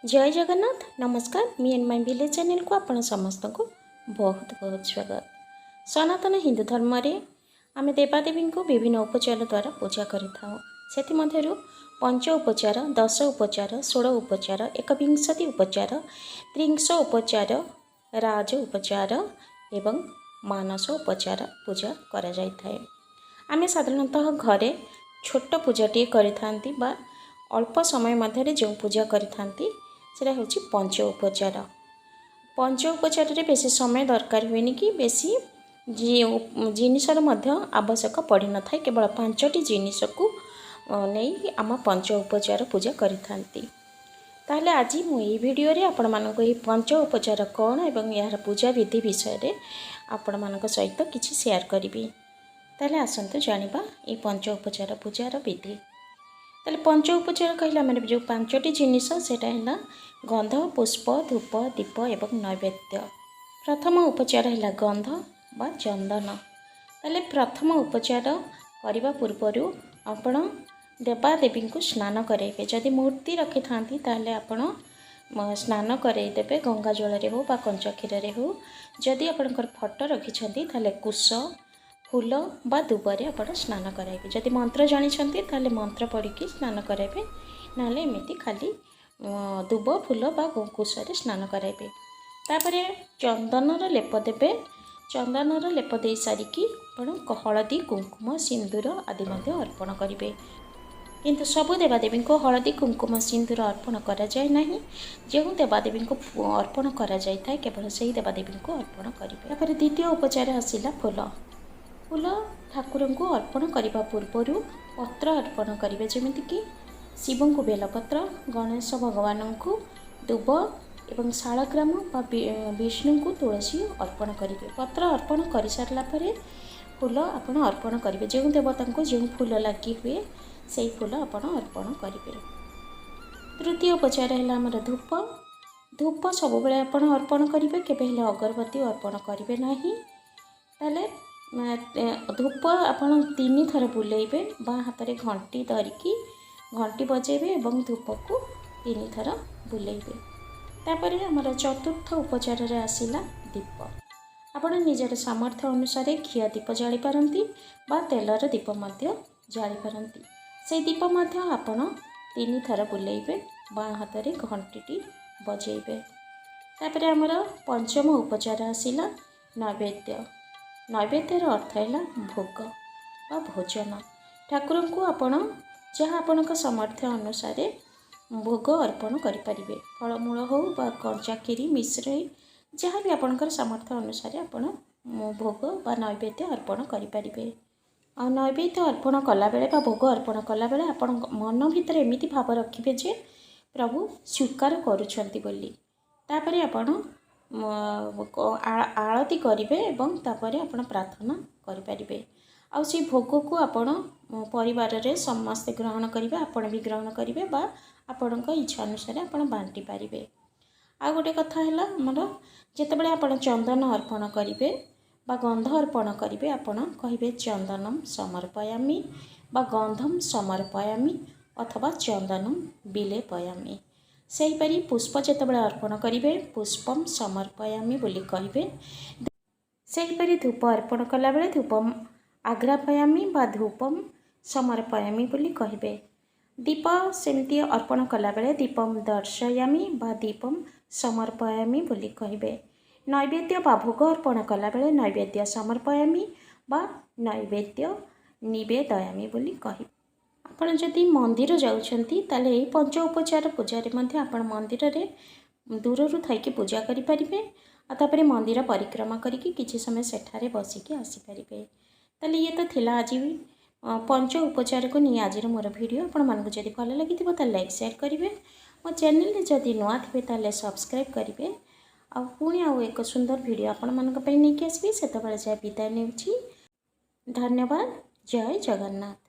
ଜୟ ଜଗନ୍ନାଥ। ନମସ୍କାର। ମି and my village ଚ୍ୟାନେଲକୁ ଆପଣ ସମସ୍ତଙ୍କୁ ବହୁତ ବହୁତ ସ୍ୱାଗତ। ସନାତନ ହିନ୍ଦୁ ଧର୍ମରେ ଆମେ ଦେବାଦେବୀଙ୍କୁ ବିଭିନ୍ନ ଉପଚାର ଦ୍ୱାରା ପୂଜା କରିଥାଉ। ସେଥିମଧ୍ୟରୁ ପଞ୍ଚ ଉପଚାର, 10 ଉପଚାର, 16 ଉପଚାର, ଏକବିଂଶତି ଉପଚାର, ତ୍ରିଂଶ ଉପଚାର, ରାଜ ଉପଚାର ଏବଂ ମାନସ ଉପଚାର ପୂଜା କରାଯାଇଥାଏ। ଆମେ ସାଧାରଣତଃ ଘରେ ଛୋଟ ପୂଜାଟିଏ କରିଥାନ୍ତି ବା ଅଳ୍ପ ସମୟ ମଧ୍ୟରେ ଯେଉଁ ପୂଜା କରିଥାନ୍ତି, ସେଇଟା ହେଉଛି ପଞ୍ଚ ଉପଚାର। ପଞ୍ଚ ଉପଚାରରେ ବେଶୀ ସମୟ ଦରକାର ହୁଏନି କି ବେଶୀ ଜିନିଷର ମଧ୍ୟ ଆବଶ୍ୟକ ପଡ଼ିନଥାଏ। କେବଳ ପାଞ୍ଚଟି ଜିନିଷକୁ ନେଇ ଆମ ପଞ୍ଚ ଉପଚାର ପୂଜା କରିଥାନ୍ତି। ତାହେଲେ ଆଜି ମୁଁ ଏଇ ଭିଡ଼ିଓରେ ଆପଣମାନଙ୍କୁ ଏହି ପଞ୍ଚ ଉପଚାର କ'ଣ ଏବଂ ଏହାର ପୂଜା ବିଧି ବିଷୟରେ ଆପଣମାନଙ୍କ ସହିତ କିଛି ସେୟାର କରିବି। ତାହେଲେ ଆସନ୍ତୁ ଜାଣିବା ଏହି ପଞ୍ଚ ଉପଚାର ପୂଜାର ବିଧି। ତାହେଲେ ପଞ୍ଚ ଉପଚାର କହିଲେ ଆମର ଯେଉଁ ପାଞ୍ଚଟି ଜିନିଷ, ସେଇଟା ହେଲା ଗନ୍ଧ, ପୁଷ୍ପ, ଧୂପ, ଦୀପ ଏବଂ ନୈବେଦ୍ୟ। ପ୍ରଥମ ଉପଚାର ହେଲା ଗନ୍ଧ ବା ଚନ୍ଦନ। ତାହେଲେ ପ୍ରଥମ ଉପଚାର କରିବା ପୂର୍ବରୁ ଆପଣ ଦେବାଦେବୀଙ୍କୁ ସ୍ନାନ କରାଇବେ। ଯଦି ମୂର୍ତ୍ତି ରଖିଥାନ୍ତି, ତାହେଲେ ଆପଣ ସ୍ନାନ କରାଇଦେବେ, ଗଙ୍ଗା ଜଳରେ ହେଉ ବା କଞ୍ଚା କ୍ଷୀରରେ ହେଉ। ଯଦି ଆପଣଙ୍କର ଫଟୋ ରଖିଛନ୍ତି, ତାହେଲେ କୁଶ, ଫୁଲ ବା ଦୁବରେ ଆପଣ ସ୍ନାନ କରାଇବେ। ଯଦି ମନ୍ତ୍ର ଜାଣିଛନ୍ତି, ତାହେଲେ ମନ୍ତ୍ର ପଢ଼ିକି ସ୍ନାନ କରାଇବେ, ନହେଲେ ଏମିତି ଖାଲି ଦୁବ, ଫୁଲ ବା କୁଶରେ ସ୍ନାନ କରାଇବେ। ତାପରେ ଚନ୍ଦନର ଲେପ ଦେବେ। ଚନ୍ଦନର ଲେପ ଦେଇ ସାରିକି ଆପଣ ହଳଦୀ, କୁଙ୍କୁମ, ସିନ୍ଦୁର ଆଦି ମଧ୍ୟ ଅର୍ପଣ କରିବେ। କିନ୍ତୁ ସବୁ ଦେବାଦେବୀଙ୍କୁ ହଳଦୀ, କୁଙ୍କୁମ, ସିନ୍ଦୁର ଅର୍ପଣ କରାଯାଏ ନାହିଁ। ଯେଉଁ ଦେବାଦେବୀଙ୍କୁ ଅର୍ପଣ କରାଯାଇଥାଏ, କେବଳ ସେହି ଦେବାଦେବୀଙ୍କୁ ଅର୍ପଣ କରିବେ। ତାପରେ ଦ୍ୱିତୀୟ ଉପଚାର ଆସିଲା ଫୁଲ। ଫୁଲ ଠାକୁରଙ୍କୁ ଅର୍ପଣ କରିବା ପୂର୍ବରୁ ପତ୍ର ଅର୍ପଣ କରିବେ, ଯେମିତିକି ଶିବଙ୍କୁ ବେଲପତ୍ର, ଗଣେଶ ଭଗବାନଙ୍କୁ ଦୁବ ଏବଂ ଶାଳଗ୍ରାମ ବା ବିଷ୍ଣୁଙ୍କୁ ତୁଳସୀ ଅର୍ପଣ କରିବେ। ପତ୍ର ଅର୍ପଣ କରିସାରିଲା ପରେ ଫୁଲ ଆପଣ ଅର୍ପଣ କରିବେ। ଯେଉଁ ଦେବତାଙ୍କୁ ଯେଉଁ ଫୁଲ ଲାଗି ହୁଏ, ସେଇ ଫୁଲ ଆପଣ ଅର୍ପଣ କରିବେ। ତୃତୀୟ ଉପଚାର ହେଲା ଆମର ଧୂପ। ଧୂପ ସବୁବେଳେ ଆପଣ ଅର୍ପଣ କରିବେ, କେବେ ହେଲେ ଅଗରବତୀ ଅର୍ପଣ କରିବେ ନାହିଁ। ତାହେଲେ ଧୂପ ଆପଣ ତିନି ଥର ବୁଲେଇବେ ବା ହାତରେ ଘଣ୍ଟି ଧରିକି ଘଣ୍ଟି ବଜେଇବେ ଏବଂ ଧୂପକୁ ତିନି ଥର ବୁଲେଇବେ। ତାପରେ ଆମର ଚତୁର୍ଥ ଉପଚାରରେ ଆସିଲା ଦୀପ। ଆପଣ ନିଜର ସାମର୍ଥ୍ୟ ଅନୁସାରେ ଘିଅ ଦୀପ ଜାଳିପାରନ୍ତି ବା ତେଲର ଦୀପ ମଧ୍ୟ ଜାଳିପାରନ୍ତି। ସେଇ ଦୀପ ମଧ୍ୟ ଆପଣ ତିନି ଥର ବୁଲେଇବେ, ବାଁ ହାତରେ ଘଣ୍ଟିଟି ବଜେଇବେ। ତାପରେ ଆମର ପଞ୍ଚମ ଉପଚାର ଆସିଲା ନୈବେଦ୍ୟ। ନୈବେଦ୍ୟର ଅର୍ଥ ହେଲା ଭୋଗ ବା ଭୋଜନ। ଠାକୁରଙ୍କୁ ଆପଣ ଯାହା ଆପଣଙ୍କ ସାମର୍ଥ୍ୟ ଅନୁସାରେ ଭୋଗ ଅର୍ପଣ କରିପାରିବେ। ଫଳମୂଳ ହେଉ ବା କଞ୍ଚା କ୍ଷୀରି, ମିଶ୍ରି, ଯାହା ବି ଆପଣଙ୍କର ସାମର୍ଥ୍ୟ ଅନୁସାରେ ଆପଣ ଭୋଗ ବା ନୈବେଦ୍ୟ ଅର୍ପଣ କରିପାରିବେ। ଆଉ ନୈବେଦ୍ୟ ଅର୍ପଣ କଲାବେଳେ ବା ଭୋଗ ଅର୍ପଣ କଲାବେଳେ ଆପଣଙ୍କ ମନ ଭିତରେ ଏମିତି ଭାବ ରଖିବେ ଯେ ପ୍ରଭୁ ସ୍ୱୀକାର କରୁଛନ୍ତି ବୋଲି। ତାପରେ ଆପଣ ଆଳତି କରିବେ ଏବଂ ତାପରେ ଆପଣ ପ୍ରାର୍ଥନା କରିପାରିବେ। ଆଉ ସେଇ ଭୋଗକୁ ଆପଣ ପରିବାରରେ ସମସ୍ତେ ଗ୍ରହଣ କରିବେ। ଆପଣ ବି ଗ୍ରହଣ କରିବେ ବା ଆପଣଙ୍କ ଇଚ୍ଛା ଅନୁସାରେ ଆପଣ ବାଣ୍ଟି ପାରିବେ। ଆଉ ଗୋଟେ କଥା ହେଲା ଆମର, ଯେତେବେଳେ ଆପଣ ଚନ୍ଦନ ଅର୍ପଣ କରିବେ ବା ଗନ୍ଧ ଅର୍ପଣ କରିବେ, ଆପଣ କହିବେ "ଚନ୍ଦନମ ସମର୍ପୟାମି" ବା "ଗନ୍ଧମ ସମର୍ପୟାମି" ଅଥବା "ଚନ୍ଦନମ ବିଲେପୟାମି"। ସେହିପରି ପୁଷ୍ପ ଯେତେବେଳେ ଅର୍ପଣ କରିବେ, "ପୁଷ୍ପମ ସମର୍ପୟାମି" ବୋଲି କହିବେ। ସେହିପରି ଧୂପ ଅର୍ପଣ କଲାବେଳେ "ଧୂପମ ଆଘ୍ରାପୟାମି" ବା "ଧୂପମ ସମର୍ପୟାମି" ବୋଲି କହିବେ। ଦୀପ ସେମିତି ଅର୍ପଣ କଲାବେଳେ "ଦୀପମ ଦର୍ଶୟାମି" ବା "ଦୀପମ ସମର୍ପୟାମି" ବୋଲି କହିବେ। ନୈବେଦ୍ୟ ବା ଭୋଗ ଅର୍ପଣ କଲାବେଳେ "ନୈବେଦ୍ୟ ସମର୍ପୟାମି" ବା "ନୈବେଦ୍ୟ ନିବେଦୟାମି" ବୋଲି କହିବେ। ଆପଣ ଯଦି ମନ୍ଦିର ଯାଉଛନ୍ତି, ତାହେଲେ ଏହି ପଞ୍ଚ ଉପଚାର ପୂଜାରେ ମଧ୍ୟ ଆପଣ ମନ୍ଦିରରେ ଦୂରରୁ ଥାଇକି ପୂଜା କରିପାରିବେ ଆଉ ତାପରେ ମନ୍ଦିର ପରିକ୍ରମା କରିକି କିଛି ସମୟ ସେଠାରେ ବସିକି ଆସିପାରିବେ। ତାହେଲେ ଇଏ ତ ଥିଲା ଆଜି ପଞ୍ଚ ଉପଚାରକୁ ନେଇ ଆଜିର ମୋର ଭିଡ଼ିଓ। ଆପଣମାନଙ୍କୁ ଯଦି ଭଲ ଲାଗିଥିବ, ତାହେଲେ ଲାଇକ୍, ସେୟାର କରିବେ। ମୋ ଚ୍ୟାନେଲରେ ଯଦି ନୂଆ ଥିବେ, ତାହେଲେ ସବସ୍କ୍ରାଇବ୍ କରିବେ। ଆଉ ପୁଣି ଆଉ ଏକ ସୁନ୍ଦର ଭିଡ଼ିଓ ଆପଣମାନଙ୍କ ପାଇଁ ନେଇକି ଆସିବି। ସେତେବେଳେ ଯାଏ ବିଦାୟ ନେଉଛି। ଧନ୍ୟବାଦ। ଜୟ ଜଗନ୍ନାଥ।